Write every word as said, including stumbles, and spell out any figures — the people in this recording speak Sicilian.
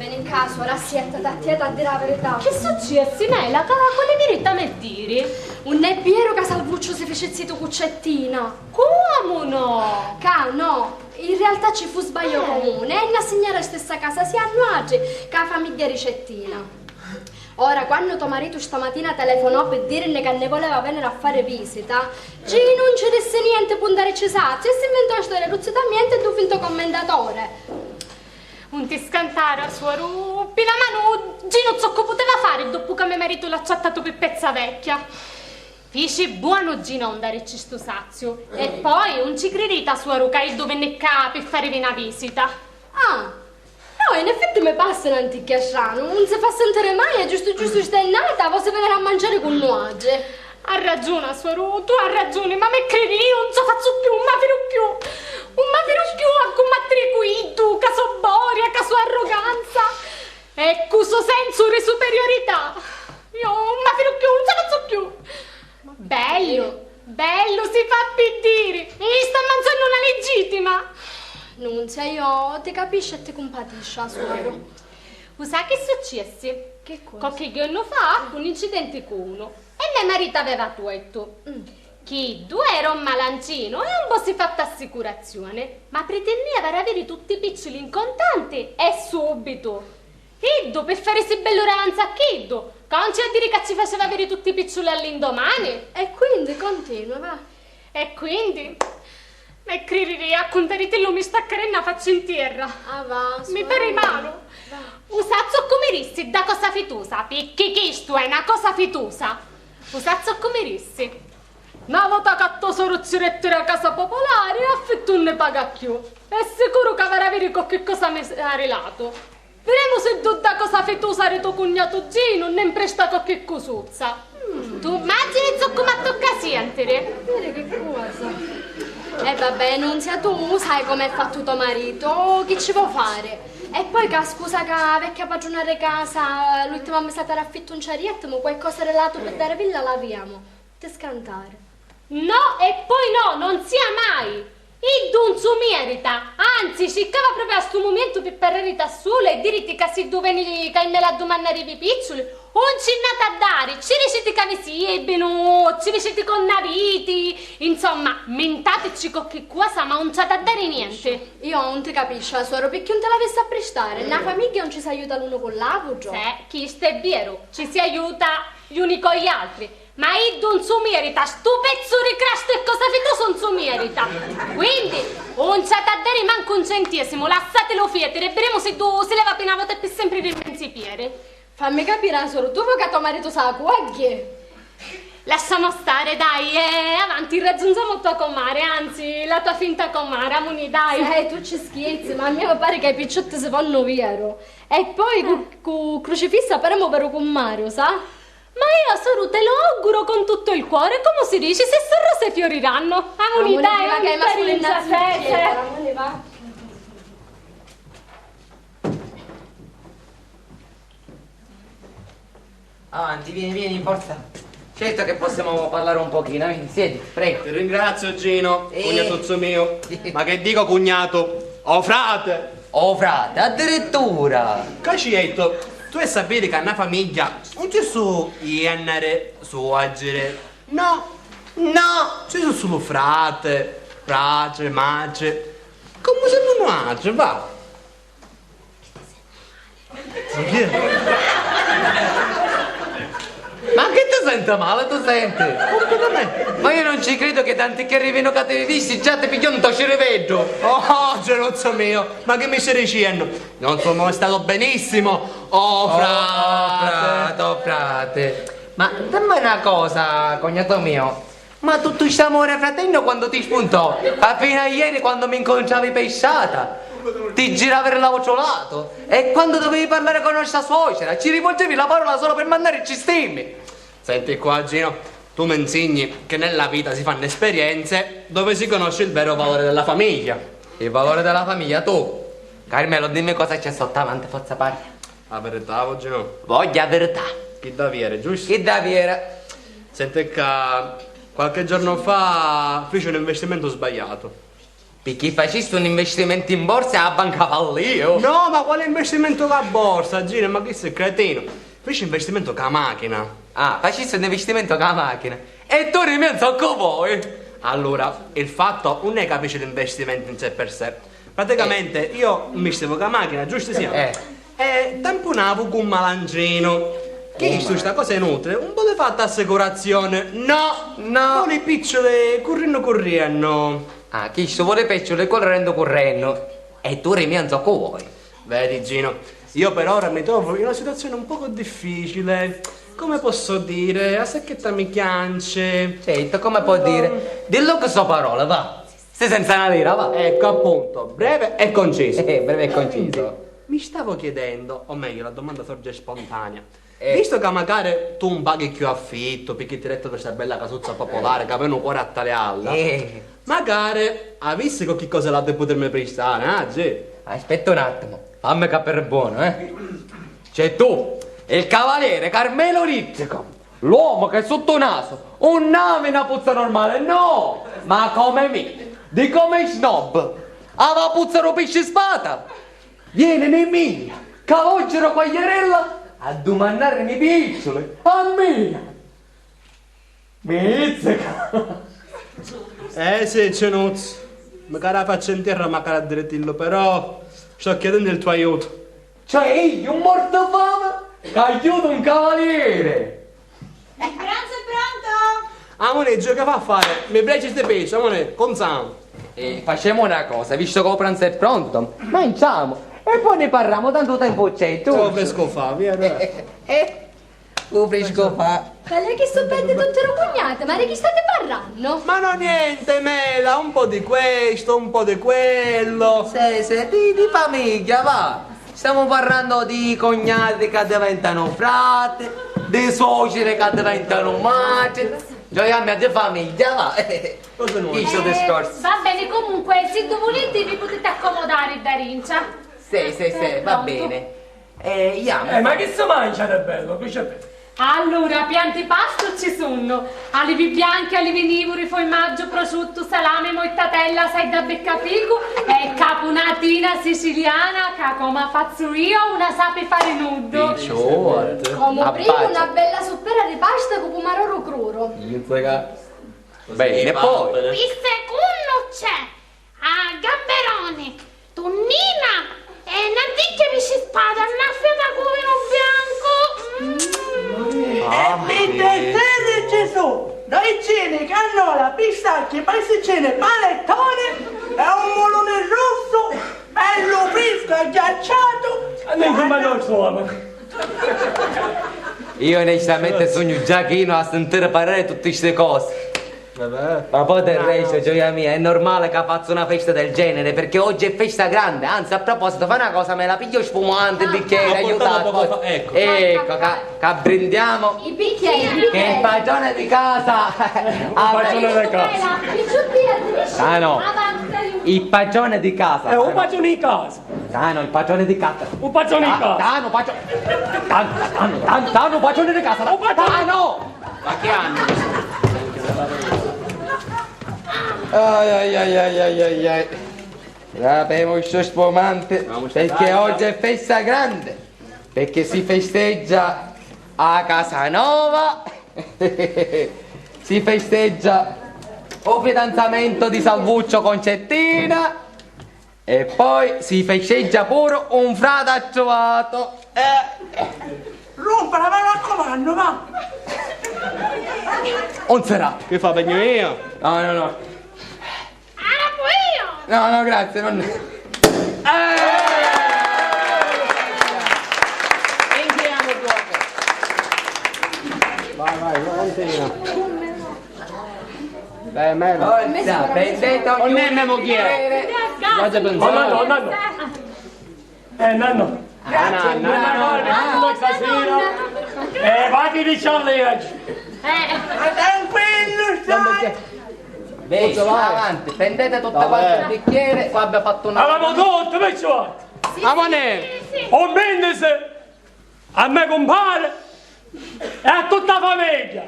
In casu, ora sièttati a tia t'ha diri a verità. Chi succiessi, Nela? Ca quali virità m'hê diri? Unn'è bieru ca Salvucciu si fici zitu cu Cettina? Cuomu no? Ca no, in realtà ci fu sbagliu comuni, è na signora stessa casa sia a nuatri ca a famigghia di Cettina. Ora, quannu to maritu stamatina telefonò pi dirinni ca nni voleva veniri a fari visita, Ginu 'un ci dissi nienti p'un daricci sazziu e si 'nvintò a storia dû zitu Mienti e dû fintu commendatore. Un ti scantara, suoru, pi la manu, Ginu zoccu puteva fari doppu ca me maritu l'ha acciattatu pi pezza vecchia? Fici buonu Ginu a un daricci stu sazziu. E poi, un ci cririta, suoru, ca iddu vinni ccà pi farivi na visita? Ah, no, in effetti mi passa n'anticchia stranu, un si fa sentiri mai e giustu giustu sta è nata, vosi veniri a manciari cu nuatri. Ha ragiuna, suoru, tu ha ragiuni, ma mi criri, iu 'un ci 'u fazzu cchiù, 'un ma firu cchiù, 'un ma firu cchiù a cummattiri cu iddu, ca so boria, ca so arroganza e cu so sensu ri superiurità. Iu 'un ma firu cchiù, 'un ci 'u fazzu cchiù. Bellu, bellu, si fa pi diri, mi sta manzannu na ligittima. Nunzia, iu ti capisciu e ti cumpatisciu, suoru. U sa chi succiessi? Chi cosa? Cocchi jornu fa, un incidenti cu unu. E me maritu aveva tuoitu. Mm. Chiddu era un malancinu e un vosi fattu assicurazioni, ma pritinnieva d'aviri tutti i picciuli in contanti e subitu. Iddu, pi farisi bellu davanzi a chiddu, ca un ci ha diri ca ci faceva aviri tutti i picciuli all'indomani. E quindi continua, va. E quindi? Me cririri, a cuntaritillu mi staccarennu a facci in tierra. Ah, va, mi pari malu. Va. U sa zoccu mi rissi dda cosa fitusa, picchì chistu è na cosa fitusa. U sa zoccu mi rissi? Na vota ca to soru ci retti la casa popolari, affittu 'un nni paga cchiù. È sicuru ca avarà aviri cocchi cosa mi ha rilatu. Viremu siddu dda cosa fitusa ri to cugnatu Ginu nni mpresta cocchi cusuzza. Mm. Tu mmagini zoccu m'attocca a sientiri? Viri chi cosa? E vabbè, Nunzia, tu sai com'è fattu to maritu, chi ci vo fari? E poi ca scusa ca a vecchia padruna ri casa l'ultima misata d'affittu 'un ci ha riettimu, qualcosa rilatu pi darivilla l'aviamu. Ti scantari. No e poi no, non sia mai! Iddu 'un su mierita, anzi, circava propriu a stu mumentu pi parrariti a sulu e diriti ca siddu veni ca immela a dumannarivi i picciuli, 'un ci nn'ati a dari, ci diciti ca vi sibbinu, ci diciti c'un n'aviti, insomma, mintatici cocchi cosa, ma 'un ci ati a dari nienti. Iu 'un ti capisciu, suoru, picchì 'un ti l'avissi a pristari? Nna famigghia 'un ci s'aiuta l'unu cu l'avutru? Seh, chistu è bieru, ci si aiuta. Gli uni con gli altri. Ma iddu 'un su mierita, stu pezzu ri crastu e cosa fitusu 'un su mierita. Quindi, 'un ci ati a dari mancu un centesimu, lassatilu fietiri e viremu siddu si leva pi na vota e pi sempri ri menzi pieri. Fammi capiri, suoru, tu vo ca to maritu sa cuogghi? Lasciamo stare, dai, e avanti, raggiungiamo tua comare, anzi, la tua finta comare, amuni, dai. Eh, tu ci scherzi, ma a mia mi pari ca i picciotti si vonnu veru. E poi cu, cu Crucifissa paremu veru cummari, u sa? Ma io, soru, te lo auguro con tutto il cuore, come si dice, se son rose fioriranno. Amuni, dai, va, che è masculinizzazione, sì, sì. Amuni, va. Avanti, vieni, vieni, forza. Certo che possiamo parlare un pochino, vieni, siediti, prego. Ti ringrazio, Gino, eh, cugnatuzzu mio. Ma che dico, cugnato? O frate! O frate, addirittura! Ca ci hai detto? Tu hai sapere che a una famiglia non ci sono iennare, suocere. No, no, ci sono solo frate, frate, madre. Come siamo noi, va? Ma chi ti senti male, tu senti? Completamente. Ma io non ci credo che tanti che arrivino cattivi visti già ti pigliano un tociriveddu. Oh, Geruzzo mio, ma che mi stai dicendo? Non sono stato benissimo, oh, oh, frate. Frate, oh, frate. Ma dimmi una cosa, cognato mio. Ma tuttu st'amore fraterno quando ti spuntò? Ma fino a ieri quando mi incontravi per strada, ti giravi dall'altro lato e quando dovevi parlare con nostra suocera ci rivolgevi la parola solo per mandare cistimi. Senti qua, Gino, tu mi insegni che nella vita si fanno esperienze dove si conosce il vero valore della famiglia. Il valore della famiglia, tu? Carmelo, dimmi cosa c'è sotto avanti, forza parla. A verità, vogghiu no? Vogghiu a verità. Chi da viere, giustu? Chi da viere. Senti ca, qualche giorno fa fici un investimento sbagliato. Picchì facisti un investimentu in borsa e a banca fallìu? No, ma quali investimentu cu a borsa, Gino? Ma chi si cretinu? Fici investimentu cu a machina. Ah, facisti un investimentu cu a machina. E tu ri mia nzoccu voi? Allura, il fatto non è che fici l'investimento in sé per sé. Praticamente io mi stivo cu a machina, giusto sì? Eh. E tampunavu cu un malandrinu. Chistu, sta cosa è inutile, un po' di fatto assicurazione. No! No! Voli piccioli curriennu curriennu. Ah, chistu voli picciuli currennu currennu. E tu ri mia nzoccu voi? Vedi, Gino, io per ora mi trovo in una situazione un poco difficile. Come posso dire? A sacchetta mi chiance. Certo, come può dire? Dillo cu so parole, va. Stai senza una lira, va. Ecco, appunto, breve e conciso. Eh, breve e conciso. Quindi, mi stavo chiedendo, o meglio, la domanda sorge spontanea. Eh. Visto ca macari tu 'un paghi cchiù affittu, picchì ti dettanu sta bella casuzza popolare ca veni u cori a talialla, eh, macari avissi cocchi cosa là di putirmi pristari, ah, Gì? Aspetta un attimo, fammi capiri buono, eh. C'è tu, il cavaliere Carmelo Rittico, l'uomo che sotto naso 'un havi na puzza normale, no, ma come mi, di come snob, havi a puzza ru pisci spata. Vieni, Nemia, ca oggi ru quagliarella a dumannarimi picciuli a mia. Mizzica! Eh sì, Cenuzzu, macari a faccia in terra, macari a diritillu, però sto chiedendo il tuo aiuto. Cioè, io, un mortafame, che aiuto un cavaliere! Il pranzo è pronto! Amunì, Gio, che fa a fari? Mi preci sti pesci, amunì, cunzamu. E facemu una cosa, visto che u pranzu è pronto, manciamu e poi ni parramu, tantu tempu c'è, giustu? U friscu fa, via, dai. Eh, u friscu fa. Qual è chi su beddi tutti ru cugnati? Ma di chi stati parrannu? Ma no, niente, Mela, un po' di questo, un po' di quello. Sì, sì, di, di famigghia, va. Stiamo parlando di cognati che diventano frati, di suocere che diventano matri. Gioia mia, di famiglia, va. Cosa nuovo? Chi sto discorso? Va bene, comunque, se tu volete vi potete accomodare da rincia. Sì, sì, sì, va bene. Eh, jammu. Eh, ma chi si mangia di bello? Chi c'è bello? Allura, pianti pastu ci sunnu, alivi bianchi, alivi nivuri, formaggiu, prosciuttu, salami, mortatella, saidda beccaficu e capunatina siciliana ca, comu a fazzu io, una sapi fari nuddu. Comu primu una bella suppera di pasta cu pumaroru cruru. Bene, e poi? Pi secunnu c'è a gamberoni, tunnina e na ticchia pisci spada, annaffiata cu vinu biancu. Mm. E pi desertu ci su noicini, cannola, pistacchi, pasticcini, panettoni e un muluni russu bellu friscu e ghiacciatu. E non come non suona. Io onestamente sugnu già chinu a sentiri parrari di tutti sti cosi. Vabbè. Ma poi del resto, gioia mia, è normale che faccio una festa del genere, perché oggi è festa grande. Anzi, a proposito, fai una cosa, me la piglio spumante, bicchiere, aiutate. Ecco. Ecco, ca, ca brindiamo. I bicchieri, i bicchieri. Che il padrone di casa. Un padrone di casa. Ah, no. Il padrone di casa. È un padrone di casa. Tano, il patrone di casa. Un patrone di casa. Tano, patro-, Tano, Tano, Tano, Tano, patrone di casa. Un patrone. Tano! Ma che hanno? Ai, ai, ai. Rapemu sto spumante, perché oggi è festa grande, perché si festeggia a Casanova, si festeggia o fidanzamento di Salvuccio Concettina. E poi si festeggia pure un frate attrovato. Eh, rumpala, ma raccomandu, va! Un serà. Che fa, pegno io? No, no, no. Ah, poi io! No, no, grazie, non. Eh! Vai, vai, continua. Dai, Melo. Forza, prendete ogni... Non è Memo chi è? Vado a pensare. Oh, no, no, no, no. Eh, no, no. Ah, no, no, no, no, no, no, no. Eh, vatti di Charlie oggi. Ma tranquillo, stai. Beh, avanti, prendete tutte quante il bicchiere, qua abbiamo fatto una... Avevamo tutto, perciò. Sì, sì, sì. Un brindisi a me compare e a tutta la famiglia.